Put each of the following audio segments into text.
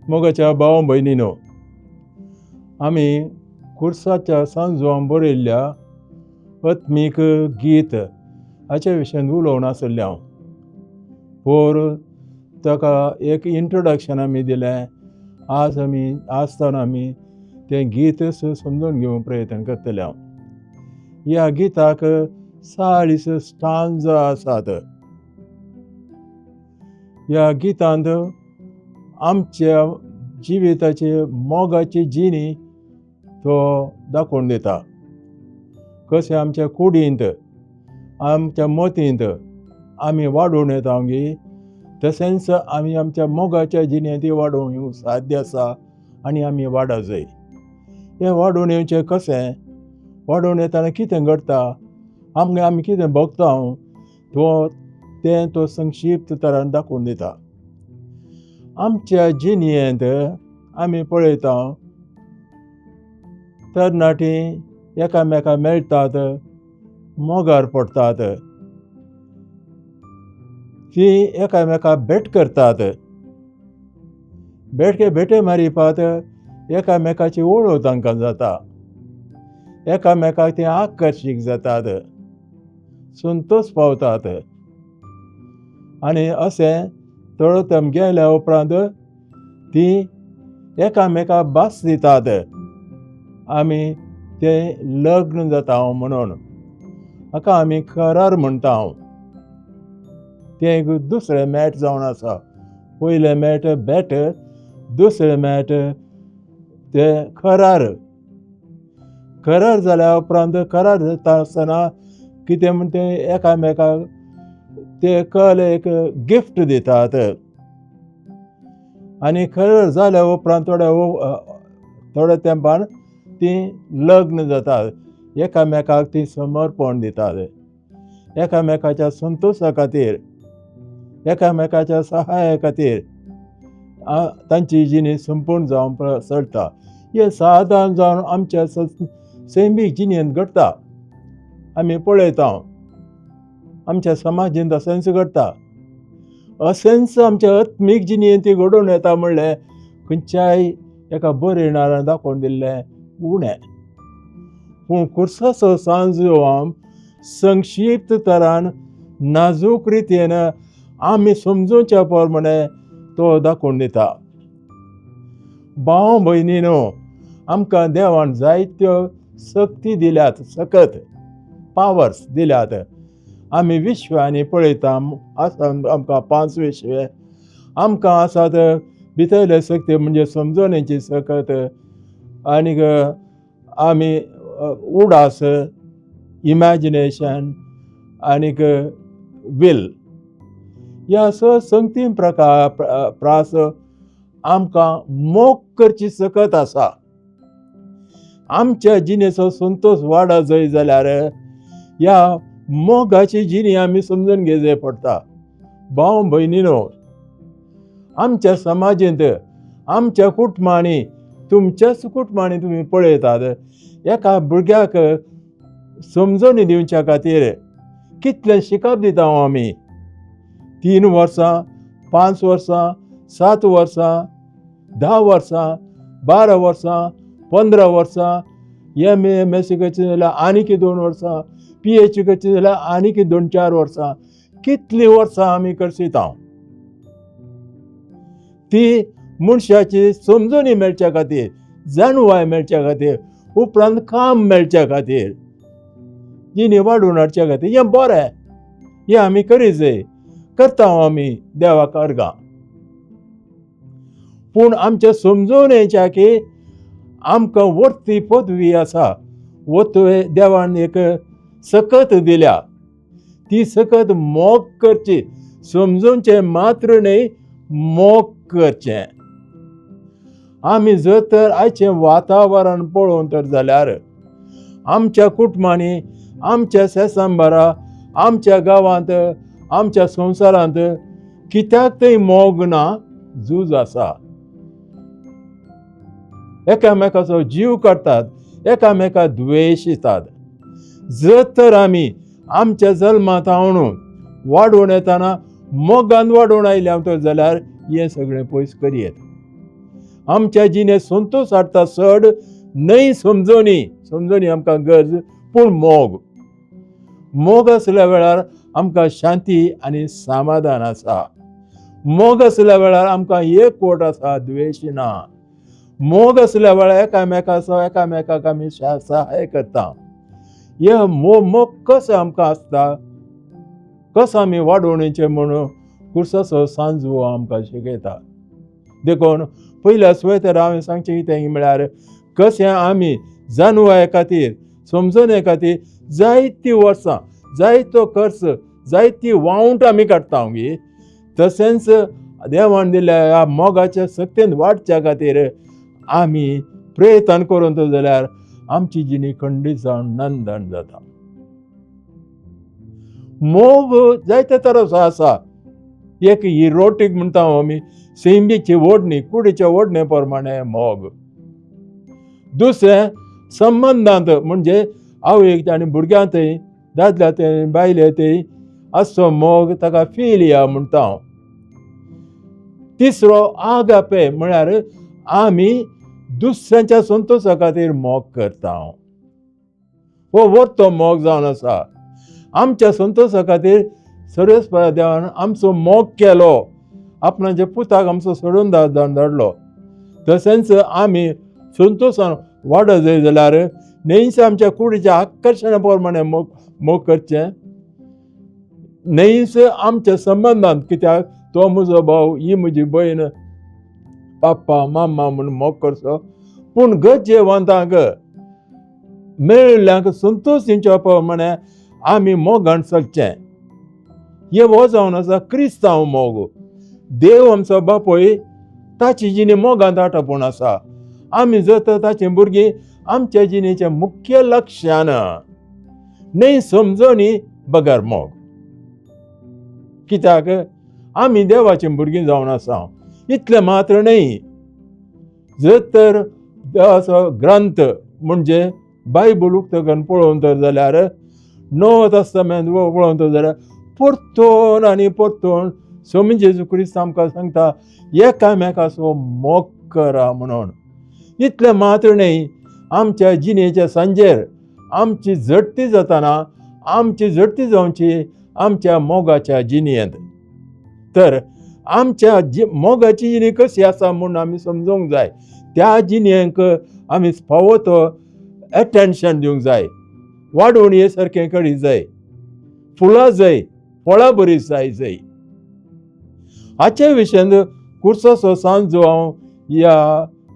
मोगाच्या भाव भयणीनो, आमी खुर्साच्या सांजवान बरयल्ल्या आत्मीक गीत हाच्या विशयान उलोवन आसलें हांव. पोर ताका एक इंट्रोडक्शन आमी दिलें. आज आमी आसतना आमी तें गीत समजून घेवंक प्रयत्न करतले हांव. ह्या गिताक 40 स्टांजा आसात. ह्या गितांत आमच्या जिविताची मोगाची जिणी तो दाखोवन दिता. कशें आमच्या कुडींत आमच्या मतींत आमी वाडोवन येता गी, तशेंच आमी आमच्या मोगाच्या जिणेंत वाडोवन येवंक साध्य आसा आनी आमी वाडा जाय. हें वाडोवन येवचें कशें, वाडोवन येतना कितें घडटा, आमकां आमी कितें भोगता तो तें तो संक्षिप्त तरान दाखोवन दिता. आमच्या जिणेंत आमी पळयता तरणाटीं एकामेका मेळटात, मोगार पडटात, तीं एकामेका भेट करतात. भेटे मारिपात एकामेकाची वळख तांकां जाता, एकामेकाक तीं आकर्शीक जातात, संतोश पावतात. आनी अशें थोडो तेंप गेल्या उपरांत तीं एकामेका भास दितात, आमी तें लग्न जाता हांव म्हणून. हाका आमी करार म्हणटा हांव. तें एक दुसरें मॅट जावन आसा. पयलें मॅट भेट, दुसरें मॅट तें करार. करार जाल्या उपरांत करार जाता आसतना कितें म्हण तें एकामेकाक ते कल एक गिफ्ट दितात. आनी करार जाल्या उपरांत थोड्या तेंपान तीं लग्न जातात, एकामेकाक तीं समर्पण दितात, एकामेकाच्या संतोशा खातीर, एकामेकाच्या सहाया खातीर तांची जिणी संपूर्ण जावन चलता. हें सादारण जावन आमच्या सैमीक जिणेंत घडटा. आमी पळयता आमच्या समाजींत अशेंच घडटा. अशेंच आमच्या आत्मीक जिणेंत ती घडोवन येता म्हणलें खंयच्याय एका बरयणारान दाखोवन दिल्लें उणें. पूण खुर्साचो सांजवान संक्षिप्त तरान नाजूक रितीन आमी समजूच्या प्रमाणे तो दाखोवन दिता. भाव भयणीनो, आमकां देवान जायत्यो शक्ती दिल्यात, सकत पावर्स दिल्यात. आमी विश्वांनी पळयता आसा आमकां 5 विश्वे आमकां आसात. भितरले शक्ती म्हणजे समजणेची सकत, आनीक आमी उडास, इमॅजिनेशन, आनीक वील. ह्या स संगती प्रकार प्रास आमकां मोग करची सकत आसा. आमच्या जिणेचो संतोश वाडा जाय जाल्यार ह्या मोगाची जिणी आमी समजून घेवचें पडटा. भाव भयणीनो, आमच्या समाजेंत आमच्या कुटुंबांनी, तुमच्याच कुटुंबांनी तुमी पळयतात एका भुरग्याक समजणी दिवच्या खातीर कितलें शिकप दिता आमी, 3 वर्सां, 5 वर्सां, 7 वर्सां, 10 वर्सां, 12 वर्सां, 15 वर्सां, M A M S C करची जाल्यार आनीक 2 वर्सां, पी एच डी करची जाल्यार आनीक 2-4 वर्सां, कितलीं वर्सां आमी करसिता. ती मनशाची समजणी मेळच्या खातीर, जाणवाय मेळच्या खातीर, उपरांत काम मेळच्या खातीर, जिणी वाडोवन हाडच्या खातीर. हें बरें, हें आमी करीत जाय, करता आमी देवाक अर्गां. पूण आमच्या समजवणेच्या की आमकां वर्ती पदवी आसा, वतवे देवान एक सकत दिल्या, ती सकत मोग करची, समजूनचें मात्र न्हय, मोग करचें. आमी जर तर आयचें वातावरण पळोवन तर जाल्यार आमच्या कुटुंबांनी, आमच्या शेजांबारा, आमच्या गांवांत, आमच्या संवसारांत कित्याक थंय मोग ना, झूज आसा. एकामेकाचो जीव काडटात, एकामेका द्वेश दितात. जर तर आमी आमच्या जल्मांत हाडून वाडोवन येतना मोगान वाडोवन आयल्या तर जाल्यार हें सगळें पयस करयेत. आमच्या जिणेंत संतोश हाडटा चड न्हय समजणी, समजणी आमकां गरज, पूण मोग. मोग आसल्या वेळार आमकां शांती आनी समाधान आसा. मोग आसल्या वेळार आमकां एकवट आसा, द्वेश ना. मोग आसल्या वेळार एकामेकाचो एकामेकाक आमी सहाय करता. हे मोग कसो आमकां आसता, कसो आमी वाडोवणेचें म्हणून कुर्साचो सांजवो आमकां शिकयता. देखून पयल्या सुवातेर हांवें सांगचें कितें म्हळ्यार कशें आमी जानवाय खातीर समजणे खातीर जायतीं वर्सां, जायतो खर्च, जायती वावंट आमी काडटा गी, तशेंच देवान दिल्ल्या ह्या मोगाच्या सक्तेन वाडच्या खातीर आमी प्रयत्न करून जाल्यार आमची जिणी खंडीत जावन नंदन जाता. मोग जायते तराचो आसा. एक इरोटीक म्हणटा आमी, सैमीची ओडणी, कुडीच्या ओडणे प्रमाणे मोग. दुसरें संबंदांत म्हणजे आवयक आनी भुरग्यांतय, दादल्या बायले थंय आसचो मोग, ताका फिलिया म्हणटा हांव. तिसरो आगापे म्हळ्यार आमी दुसऱ्यांच्या संतोशा खातीर मोग करता. हो वर्तो मोग जावन आसा. आमच्या संतोशा खातीर सर्वेस्पर देवान आमचो मोग केलो, आपणाच्या पुताक आमचो सोडून धाडलो. तशेंच आमी संतोशान वाडत जाय जाल्यार न्हयच आमच्या कुडीच्या आकर्शणा प्रमाणे मोग मोग करचें, न्हयच आमच्या संबंदान, कित्याक तो म्हजो भाव, ही म्हजी भयण, पाप्पा मामा म्हूण मोग करचो, पूण गरजेवंतांक मेळिल्ल्यांक संतोश दिवच्या प्रमाणे आमी मोगान चलचें. हे हो जावन आसा क्रिस्तांव मोग. देव आमचो बापूय, ताची जिणी मोगांत आटपून आसा. आमी जर तर ताची भुरगीं, आमच्या जिणेचें मुख्य लक्षान न्हय समजणी बगर मोग, कित्याक आमी देवाची भुरगीं जावन आसा. इतलें मात्र न्हय, जर तर देवाचो ग्रंथ म्हणजे बायबल उक्तो करून पळोवन तर जाल्यार, नवो तस्तामेंत पळोवन तर जाल्यार परतून आनी परतून स्वामी जेजू क्रिस्त आमकां सांगता एकामेकाचो मोग करा म्हणून. इतलें मात्र न्हय, आमच्या जिणेच्या सांजेर आमची झडटी जाताना आमची झडटी जावची आमच्या मोगाच्या जिणेंत. तर आमच्या मोगाची जिणी कशी आसा म्हूण आमी समजूंक जाय. त्या जिणेक आमी फावो तो एटेन्शन दिवंक जाय, वाडोवन हे सारकें करी जाय, फुलां जाय, फळां बरी जाय जाय. हाचे विशयान कुर्साचो सांजो हांव ह्या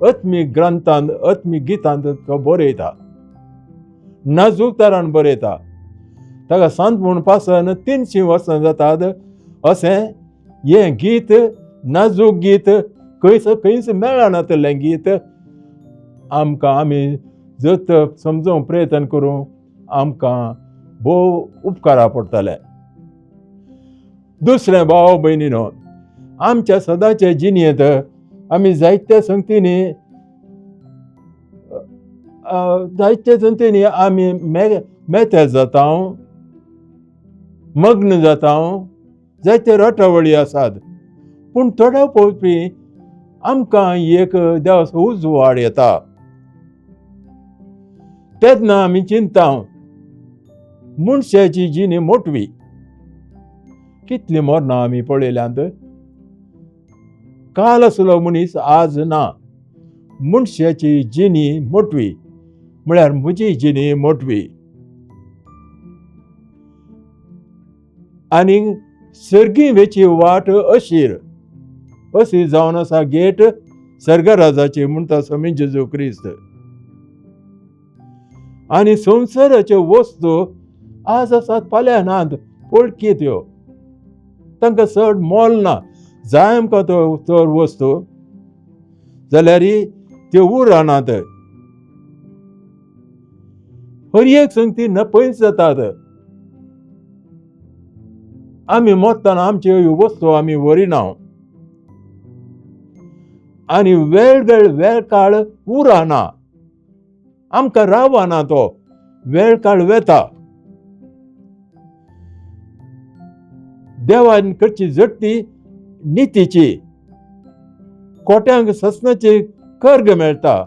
आत्मीक ग्रंथांत, आत्मीक गितांत तो बरयता, नाजूक तरान बरयता. ताका सांत म्हूण पासन 300 वर्सां जातात अशें हें गीत, नाजूक गीत, खंयच खंयच मेळनातलें गीत आमकां. आमी जर तर समजूंक प्रयत्न करूं आमकां भोव उपकारा पडटलें. दुसरें भाव भयणीनो, आमच्या सदांचे जिणेंत आमी जायत्या संगतींनी, जायत्या संगतींनी आमी मेते जाता, मग्न जाता, जायते रटावळी आसात. पूण थोड्या पळोवपी आमकां एक देवाचो उजवाड येता, तेन्ना आमी चिंता मनशाची जिणी मोटवी. कितली मरणां आमी पळयल्यांत. काल आसलो मनीस आज ना. मनशाची जिणी मोटवी म्हळ्यार म्हजी जिणी मोटवी. आनी सर्गी वेची वाट अशीर अशी जावन आसा गेट सर्गराजाची म्हणटा स्वामी जेजू क्रिस्त. आनी संवसाराच्यो वस्तू आज आसात फाल्यां नात, पळकी त्यो, तांकां चड मोल ना. जाय आमकां तो चड वस्तू जाल्यार त्यो उरनात. हर एक संगती नपयच जातात. आमी मरतना आमच्यो वस्तू आमी व्हरिना आनी वेळ वेळ वेळ काळ उरना, आमकां रावना, तो वेळ काळ वेता. देवान करची झडटी नितीची, कोट्यांक ससनाची कर्ग मेळटा,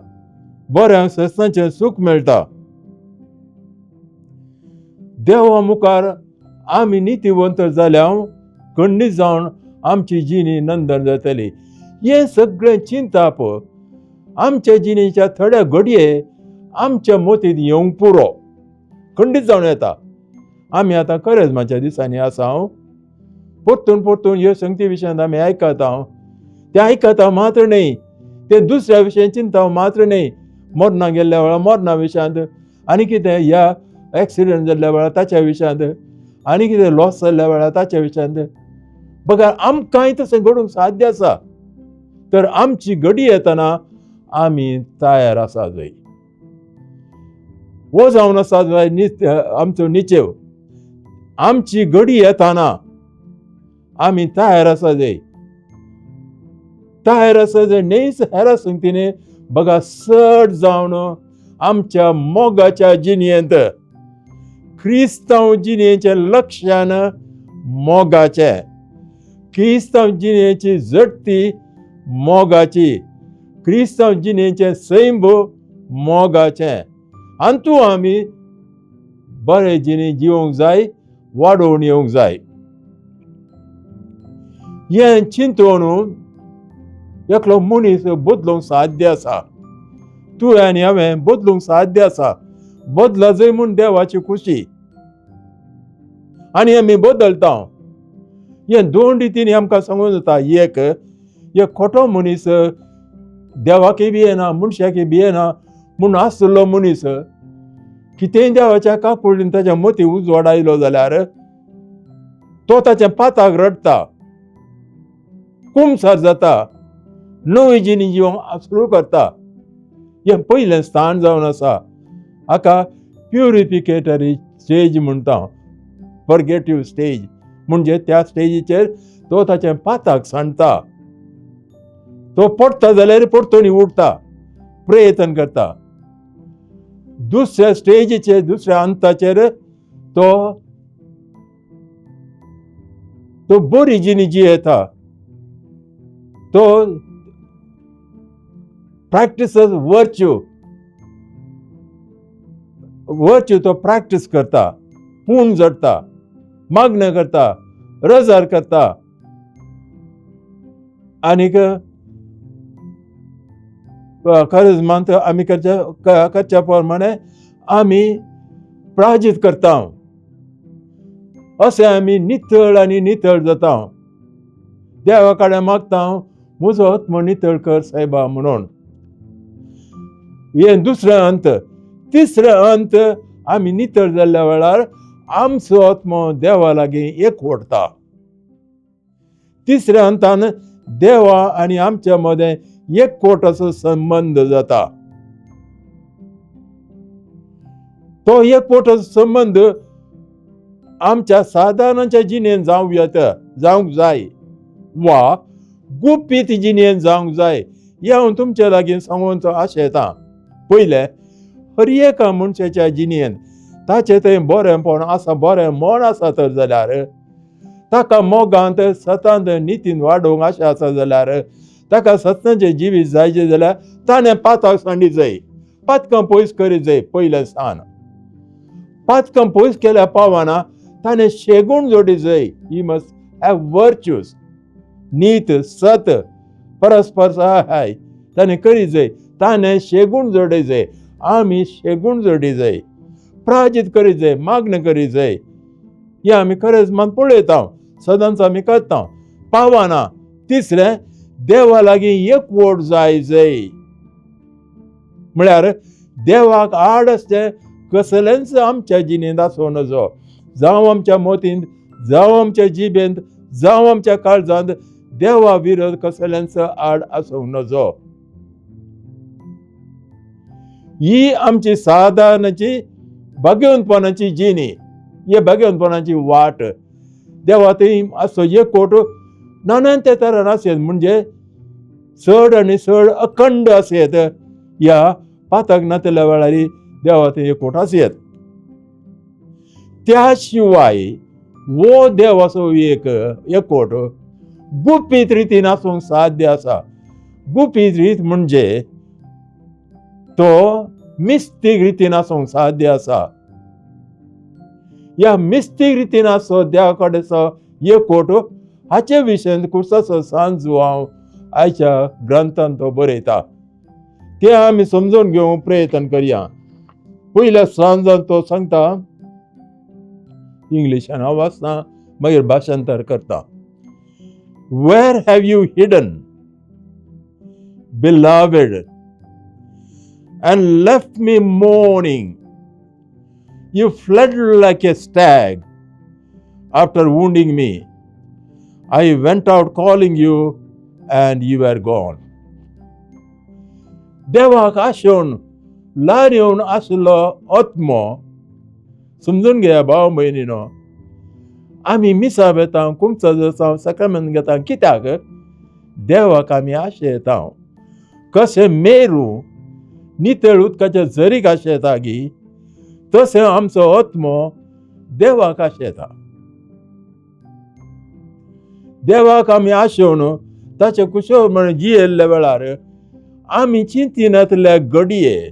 बऱ्या सस्नाचें सूख मेळटा. देवा मुखार आमी नितीवंत जाल्या खंडीत जावन आमची जिणी नंदन जातली. हें सगळें चिंताप आमच्या जिणेच्या थोड्या घडये आमच्या मतींत येवंक पुरो, खंडीत जावन येता. आमी आतां करेजमाच्या दिसांनी आसा. हांव परतून परतून ह्यो संगती विशयांत आमी आयकता. हांव तें आयकता मात्र न्हय, तें दुसऱ्या विशयान चिंता मात्र न्हय, मरणां गेल्ल्या वेळार मरणा विशयांत आनी कितें ह्या एक्सिडंट जाल्ल्या वेळार ताच्या विशयांत आनी कितें लॉस जाल्ल्या वेळार ताच्या विशयांत, बघा आमकांय तशें घडूंक साध्य आसा. तर आमची घडी येतना आमी तयार आसा जाय. हो जावन आसा जाय आमचो निचेव. आमची घडी येतना आमी तयार आसा जाय, तयार आसा जाय. न्हयच हेरा संगतीने बघा चड जावन आमच्या मोगाच्या जिणेंत क्रिस्तांव जिणेच्या लक्षान मोगाचें, क्रिस्तांव जिणेची जडती मोगाची, क्रिस्तांव जिणेचें सैंब मोगाचें. आनी आमी बरे जिणे जिवंक जाय, वाडोवन येवंक जाय. हें चिंतून एकलो मनीस बदलूंक साध्य आसा. तूं आनी हांवें बदलूंक साध्य आसा. बदला जाय म्हूण देवाची खुशी आनी आमी बदलता. हें दोन रितीन आमकां सांगून जाता. एक एक खोटो मनीस, देवाकय बी येना मनशाकय बी येना म्हूण आसलो मनीस, कितेंय देवाच्या काकुळटीन ताच्या मती उजवाड आयलो जाल्यार तो ताच्या पाताक रडटा, कुमसार जाता, नवी जिणी जिवंक सुरू करता. हें पयलें स्थान जावन आसा. हाका प्युरिफिकेटरी स्टेज म्हणटा, पर्गेटीव स्टेज. म्हणजे त्या स्टेजीचेर तो ताच्या पाताक सांडटा, तो पडटा जाल्यार परतून उठता, प्रयत्न करता. दुसऱ्या स्टेजीचेर, दुसऱ्या अंताचेर तो तो बरी जिणी जी येता, तो प्रॅक्टिसस वर्च्यू, वर्च्यू तो प्रॅक्टीस करता, पूण जडटा, मागणें करता, रजार करता आनीक खरेजमांत आमी करच्या करच्या प्रमाणे आमी प्राजीत करता. अशें आमी नितळ आनी नितळ जाता. देवा कडेन मागता, म्हजो आत्मो नितळ कर सायबा म्हणून. हें दुसरें अंत. तिसरें अंत, आमी नितळ जाल्ल्या वेळार आमचो आत्मो देवा लागीं एकवटता. तिसऱ्या अंतान देवा आनी आमच्या मदें एकवटाचो संबंद जाता. तो एकवटाचो संबंद आमच्या सादारणाच्या जिणेन जावं येता, जावंक जाय वा गुपीत जिणेन जावंक जाय. हें हांव तुमच्या लागीं सांगून आशेतां. पयलें, हर एका मनशाच्या जिणेन ताचें थंय बरेंपण आसा, बरें मन आसा तर जाल्यार ताका मोगांत सतांत नितीन वाडोवंक आशा आसा जाल्यार, ताका सत्याचें जिवीत जायचें जाल्यार ताणें पाताक सांडी जाय, पातकां पयस करीत जाय. पयलें स्थान पातकां पयस केल्या पावना, ताणें शेगूण जोडी जाय. ही मस्ट have virtues, नीत सत परस्पर सहाय ताणें करीत जाय. ताणें शेगूण जोडी जाय, आमी शेगूण जोडी जाय, प्राजीत करीत जाय, मागणें करीत जाय. हें आमी खरेंच मान पळयता, सदांच आमी करता. पावना. तिसरें, देवा लागीं एकवट जाय जाय, म्हळ्यार देवाक आड आसचें कसलेंच आमच्या जिणेंत आसूं नजो, जावं आमच्या मतींत, जावं आमच्या जिबेंत, जावं आमच्या काळजांत देवा विरोध कसलेंच आड आसूंक नजो. ही आमची सादारणाची भाग्यवंतपणाची जिणी, ही भाग्यवंतपणाची वाट. देवा थंय असो एकवट नाना ते तरान आसत, म्हणजे चड आनी चड अखंड आसयत. ह्या पातक नातल्या वेळार देवा थंय एकवट आसयत. त्या शिवाय वो देवाचो एक एकवट गुपीत रितीन आसूंक साध्य आसा. गुपीत रीत म्हणजे तो मिस्तीक रितीन आसूंक साध्य आसा. ह्या मिस्तीक रितीन आसो देवा कडेचो एकवट हाचे विशयन खुर्साचो सांजू हांव आयच्या ग्रंथान तो बरयता ते आमी समजून घेवंक प्रयत्न करया. पयल्या सांजान तो सांगता, इंग्लिशान हांव वाचता, मागीर भाशांतर करता. Where have you hidden, beloved, and left me mourning? You fled like a stag after wounding me. I went out calling you and you were gone. देवाक आशेवन ल्हार येवन आशिल्लो आत्मो. समजून घेया भाव भयणीनो, आमी मिसा वेता, कुमसो जाता, साक्रामेंत घेता, कित्याक? देवाक आमी आशेता. कशें मेरू नितळ उदकाच्या झरीक आशेता गी, तशें आमचो आत्मो देवाक आशेता. देवाक आमी आशेवन ताचे कुशळ म्हण जियेल्ल्या वेळार आमी चिंतिनातल्या घडये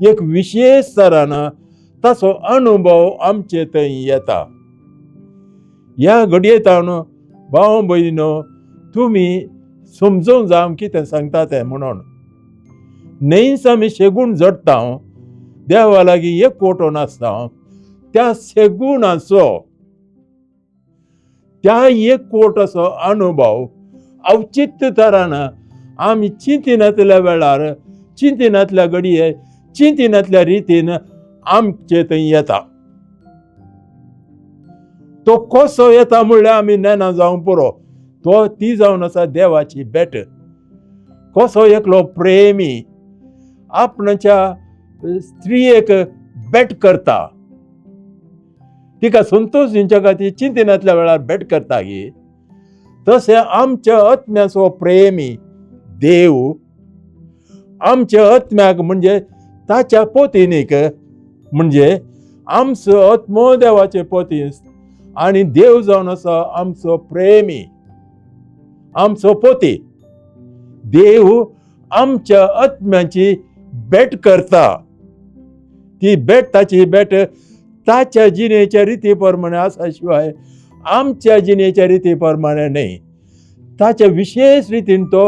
एक विशेश तरान ताचो अनुभव आमचे थंय येता. ह्या घडये तावन भाव भयणीनो, तुमी समजूंक जाय कितें सांगता तें म्हणून. न्हयच आमी शेगूण जडटा, देवा लागीं एकवटोन नासता, त्या शेगुणाचो, त्या एकवटाचो अनुभव अवचित तरान आमी चिंतिनातल्या वेळार, चिंतिनातल्या घडये, चिंतिनातल्या रितीन आमचे थंय येता. तो कसो येता म्हणल्यार आमी नेणा जावंक पुरो. तो ती जावन आसा देवाची भेट. कसो एकलो प्रेमी आपणाच्या स्त्रियेक भेट करता, तिका संतोश दिवच्या खातीर चिंतिनातल्या वेळार भेट करता गी, तशें आमच्या आत्म्याचो प्रेमी देव आमच्या आत्म्याक, म्हणजे ताच्या पोतीनीक, म्हणजे आमचो आत्मो देवाचे पोती आनी देव जावन आसा आमचो प्रेमी, आमचो पोती. देव आमच्या आत्म्याची भेट करता. ती भेट, ताची भेट ताच्या जिणेच्या रिती प्रमाणे आसा शिवाय आमच्या जिणेच्या रिती प्रमाणे न्हय. ताच्या विशेश रितीन तो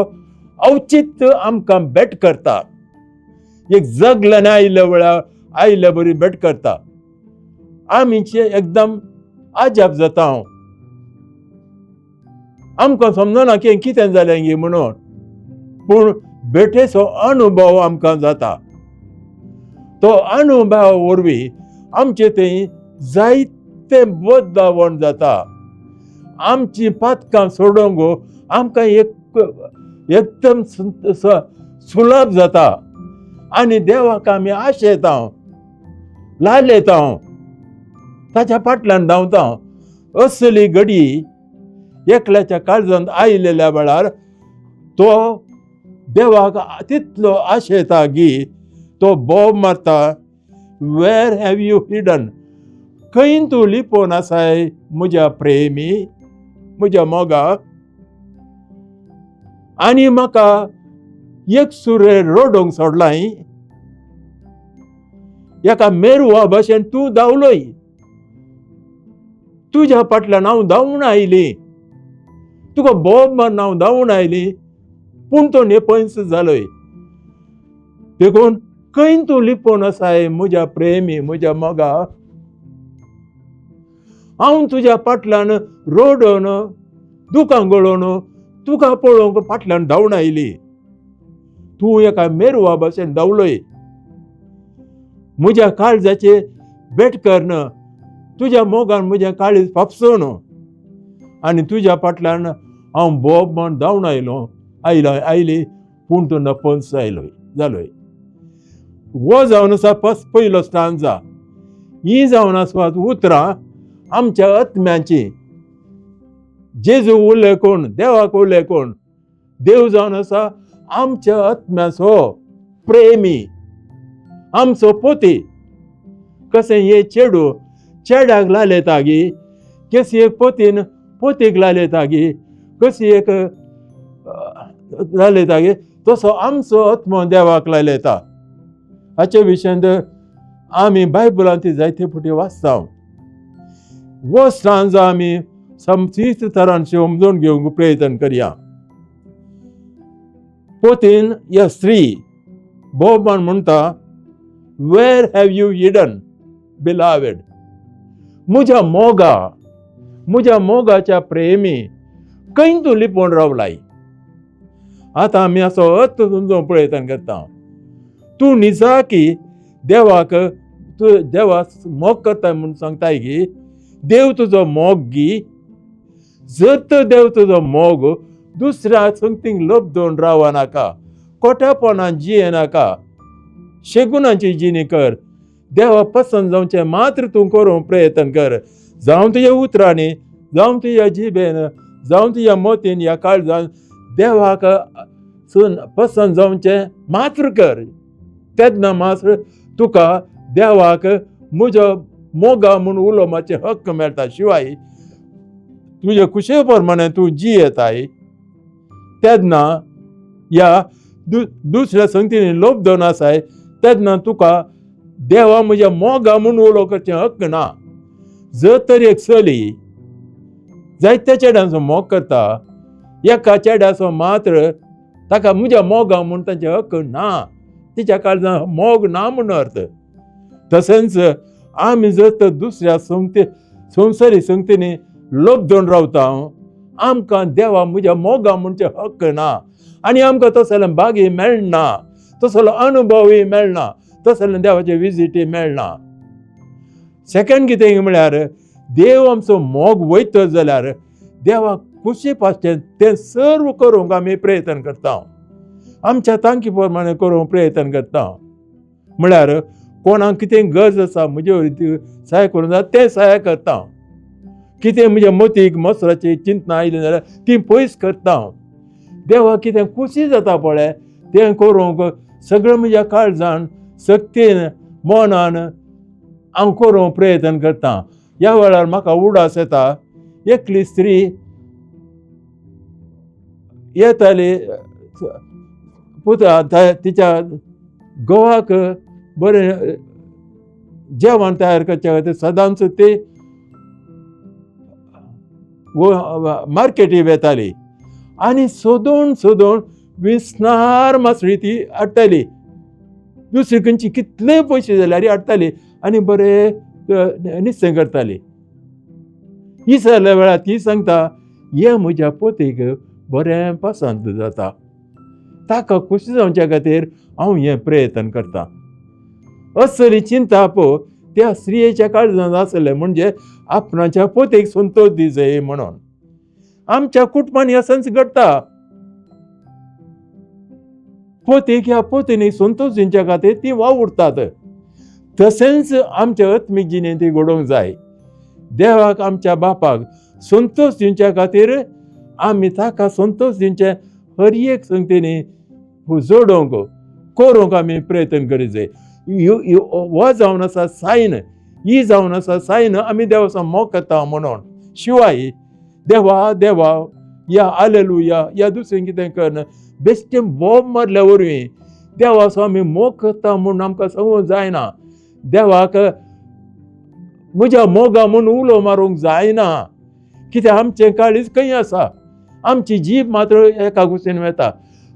अवचित आमकां भेट करता. एक जगल्यान आयिल्ल्या वेळार आयिल्ल्या बरी भेट करता. आमीचे एकदम आजाप जाता हांव. आमकां समजना की कितें जालें गी म्हणून, पूण भेटेचो अनुभव आमकां जाता. तो अनुभव वरवीं आमचे थंय जायते बदलावण जाता. आमची पातकां सोडोवंक आमकां एक एकदम सुलभ जाता आनी देवाक आमी आशेता, लालेता, ताच्या फाटल्यान धांवता. असली घडी एकल्याच्या काळजांत आयिल्ल्या वेळार तो देवाक तितलो आशेता की तो बोब मारता, "Where have you hidden?" खंय तूं लिपोवन आसाय म्हज्या प्रेमी, म्हज्या मोगा, आनी म्हाका एक सुरे रडोवंक सोडलाय? एका मेरवा भशेन तूं धांवलोय. तुज्या फाटल्यान हांव धांवून आयली, तुका बोब मारून हांव धांवून आयली, पूण तो नेपंस जालोय. देखून खंय तूं लिपोवन आसाय म्हज्या प्रेमी, म्हज्या मोगा? हांव तुज्या फाटल्यान रडोवन, दुकां गळोवन तुका पळोवंक फाटल्यान धांवून आयली. तूं एका मेरवा भशेन धांवलोय. म्हज्या काळजाचे भेट करन तुज्या मोगान म्हज्या काळीज फापसून आनी तुज्या फाटल्यान हांव बोब म्हण धांवन आयलो, आयलो, आयली, पूण तूं नपंस आयलोय जालोय. हो जावन आसा पयलो स्टांजा. ही जावन आसा उतरां आमच्या आत्म्याची. जेजू उलय कोण, देवाक उलय कोण, देव जावन आसा आमच्या आत्म्याचो प्रेमी, आमचो पोती. कशें हे चेडू चेड्याक लायता गी, कशी एक पोतीन पोतीक लायता गी, कशी एक लायता गी, तसो आमचो आत्मो देवाक लायता. हाचे विशयांत आमी बायबलांत ती जायते फावटी वाचता. हो स्टांजा आमी समतीच तरान समजून घेवंक प्रयत्न करया. पोतीन या स्त्री भोवमान म्हणटा, "Where have you hidden, beloved?" म्हज्या मोगा, म्हज्या मोगाच्या प्रेमी, खंय तूं लिपोवन रावलाय? आतां आमी असो अर्थ समजूंक प्रयत्न करता. तूं निजाकी देवाक, तूं देवाक मोग करताय म्हूण सांगताय की देव तुजो मोग गी? जर तर देव तुजो मोग, दुसऱ्या संगतीक लोभ दवरून राव नाका, खोट्यापणान जिये नाका, शेगुणाची जिणी कर. देवा पसंत जावचें मात्र तूं करूंक प्रयत्न कर. जावं तुज्या उतरांनी, जावं तुज्या जिबेन, जावं तुज्या मतीन ह्या काळजान देवाक सून पसंत जावचें मात्र कर. तेन्ना मात्र तुका देवाक म्हजो मोगा म्हूण उलो मारचे हक्क मेळटा. शिवाय तुजे खुशे प्रमाणे तूं जियेताय तेन्ना या दुसऱ्या संगतीन लोभ दवरून आसाय तेन्ना तुका देवा म्हज्या मोगा म्हूण उलो करचें हक्क ना. जर तर एक चली जायत्या चेड्यांचो मोग करता, एका चेड्याचो मात्र ताका म्हज्या मोगा म्हूण तांचे हक्क ना. तिच्या काळजान मोग ना म्हूण अर्थ. तशेंच आमी जर तर दुसऱ्या संगती, संवसारी संगतीनी लोभ दवरून रावता, आमकां देवा म्हज्या मोगा म्हणचे हक्क ना आनी आमकां तसले बागी मेळना, तसलो अनुभवूय मेळना, तसले देवाचे विजिटूय मेळना. सेकंड कितें म्हळ्यार, देव आमचो मोग वयतलो जाल्यार देवाक खुशी पासचें तें सर्व करूंक आमी प्रयत्न करता, आमच्या तांकी प्रमाणे करूंक प्रयत्न करता. म्हळ्यार कोणाक कितें गरज आसा, म्हजे वरवीं सहाय करूंक जाय तें सहाय करता. कितें म्हज्या मतीक मसराची चिंतना आयली जाल्यार ती पयस करता. देवाक कितें खुशी जाता पळय तें करूंक सगळें म्हज्या काळजान, शक्तीन, मनान हांव करूंक प्रयत्न करता. ह्या वेळार म्हाका उडास येता, एकली स्त्री येताली, पुता तिच्या घोवाक बरें जेवण तयार करचे खातीर सदांच ती मार्केटी वेताली आनी सोदून सोदून विस्नार मासळी ती हाडटाली. दुसरी खंयची कितले पयशे जाल्यार हाडटाली आनी बरें निश्चय करताली. ही जाल्या वेळार ती सांगता, हें म्हज्या पोतीक बरें पसंत जाता, ताका खुशी जावच्या खातीर हांव हें प्रयत्न करता. असली चिंता त्या स्त्रियेच्या काळजांत आसलें, म्हणजे आपणाच्या पोतीक संतोष दी म्हणून. आमच्या कुटुंबांनी असंच घडटा. पोतीक ह्या पोतीनी संतोष दिवच्या खातीर ती वावुरतात. तशेंच आमच्या आत्मीक जिणेंत ती घडोवंक जाय. देवाक, आमच्या बापाक संतोष दिवच्या खातीर आमी ताका संतोष दिवचे हर एक संगतीनी जोडोवंक, करूंक आमी प्रयत्न करीत जाय. हो जावन आसा सायन, ही जावन आसा सायन आमी देवाचो मोग करता म्हणून. शिवाय देवा देवा या आलेलुया या दुसरें कितें करना, बेश्टें बोब मारल्या वरवीं देवाचो आमी मोग करता म्हूण आमकां सांगूंक जायना. देवाक म्हज्या मोगा म्हूण उलो मारूंक जायना. कित्याक आमचें काळीज खंय आसा? आमची जीब मात्र एका कुशीन वता.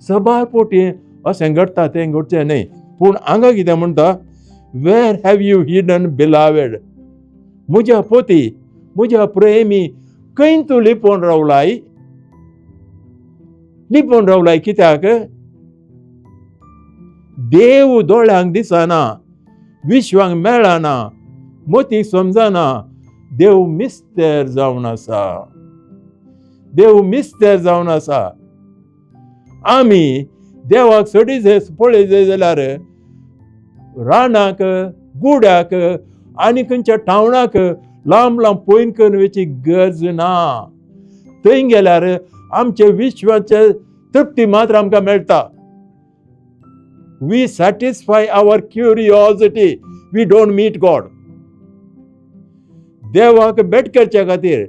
सबार पोटी अशें घडटा, तें घडचें न्हय. पूण हांगा कितें म्हणटा? "Where have you hidden, beloved?" म्हज्या पोती, म्हज्या प्रेमी, खंय तूं लिपोवन रावलाय? लिपोवन रावलाय कित्याक? देव दोळ्यांक दिसना, विश्वांक मेळना, मतीक समजना. देव मिस्तेर जावन आसा, देव मिस्तेर जावन आसा. आमी देवाक सडी पळय जाय जाल्यार रानाक, गुड्याक आनी खंयच्या टावणाक लांब लांब पयन करून वयची गरज ना. थंय गेल्यार आमचे विश्वाचे तृप्ती मात्र आमकां मेळटा. We satisfy our curiosity, we don't meet God. देवाक भेट करच्या खातीर,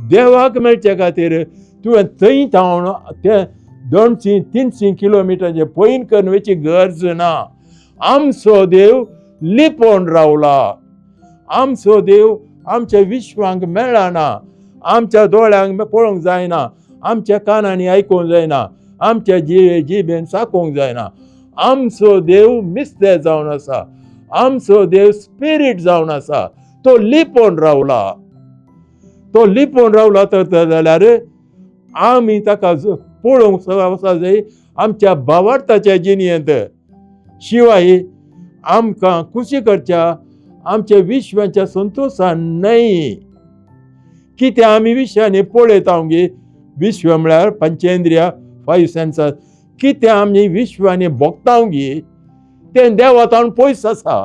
देवाक मेळच्या खातीर तुवें थंय थावन ते 200 300 किलोमिटरांचे पयन करून वयची गरज ना. आमचो देव लिपोवन रावला. आमचो देव आमच्या विश्वांक मेळना, आमच्या दोळ्यांक पळोवंक जायना, आमच्या कानांनी आयकूंक जायना, आमच्या जिबेन चाकूंक जायना. आमचो देव मिस्ते जावन आसा, आमचो देव स्पिरीट जावन आसा. तो लिपोवन रावला. तो लिपोवन रावला तर जाल्यार आमी ताका पळोवंक वचपाक जाय आमच्या भावार्थाच्या जिणेंत. शिवाय आमकां खुशी करच्या आमच्या विश्वाच्या संतोशान न्हय. कितें आमी विश्वांनी पळयता गे, विश्व म्हळ्यार पंचेंद्रिया, फायव सेन्सास. कितें आमी विश्वांनी भोगता गे तें देवा तावन पयस आसा.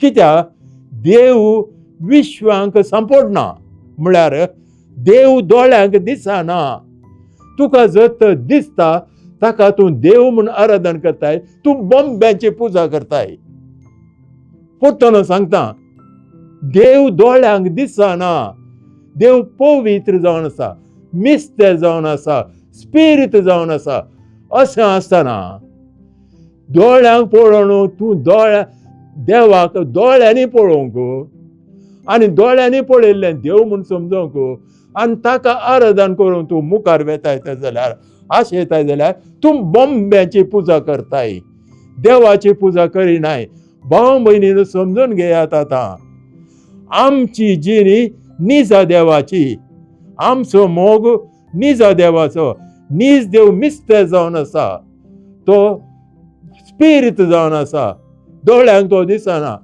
कित्याक देव विश्वांक सांपडना, म्हळ्यार देव दोळ्यांक दिसना. तुका जर तर दिसता ताका तूं देव म्हूण आराधन करताय, तूं बॉम्ब्यांची पुजा करताय. परतून सांगता, देव दोळ्यांक दिसना. देव पवित्र जावन आसा, मिस्ते जावन आसा, स्पिरीत जावन आसा. अशें आसतना दोळ्यांक पळोवन तूं दोळ्या देवाक दोळ्यांनी पळोवंक आनी दोळ्यांनी पळयल्लें देव म्हूण समजोंक आनी ताका आराधन करून तूं मुखार वेताय जाल्यार, आशेताय जाल्यार तूं बॉम्ब्याची पुजा करताय, देवाची पुजा करिनाय. भाव भयणीन समजून घेयात, आतां आमची जिणी निजा देवाची, आमचो मोग निजा देवाचो. नीज देव मिस्ते जावन आसा, तो स्पिरीत जावन आसा. दोळ्यांक तो दिसना,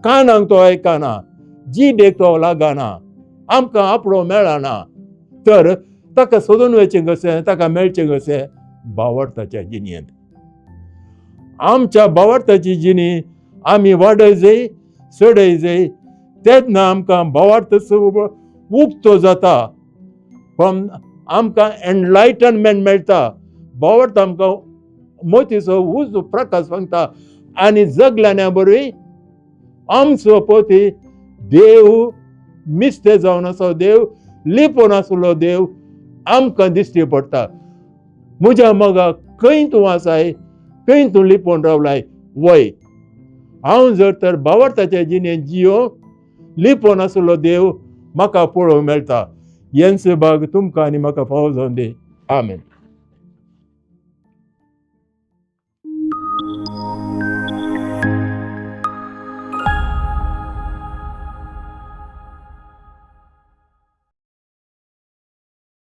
कानांक तो आयकना, जिबेक तो लागना, आमकां आपलो मेळना. तर ताका सोदून वचचें कशें, ताका मेळचें कशें? भावार्थाच्या जिणेंत. आमच्या भावार्थाची जिणी आमी वाडय जाय, चडय जाय, तेन्ना आमकां भावार्थ उक्तो जाता. पण आमकां एनलायटनमेंट मेळटा. भावार्थ आमकां मोतीचो उजो प्रकाश सांगता आनी जगल्यान्या बरोय आमचो पती देव मिस्ते जावन आसा, देव लिपोवन आसलो देव आमकां दिश्टी पडटा. म्हज्या मोगा, खंय तूं आसाय? खंय तूं लिपोवन रावलाय? वय, हांव जर तर भावार्थाच्या जिणेंत जियो, लिपोवन आसलो देव म्हाका पळोवंक मेळटा. हेंच भाग तुमकां आनी म्हाका फावो जावन दी. आमेन.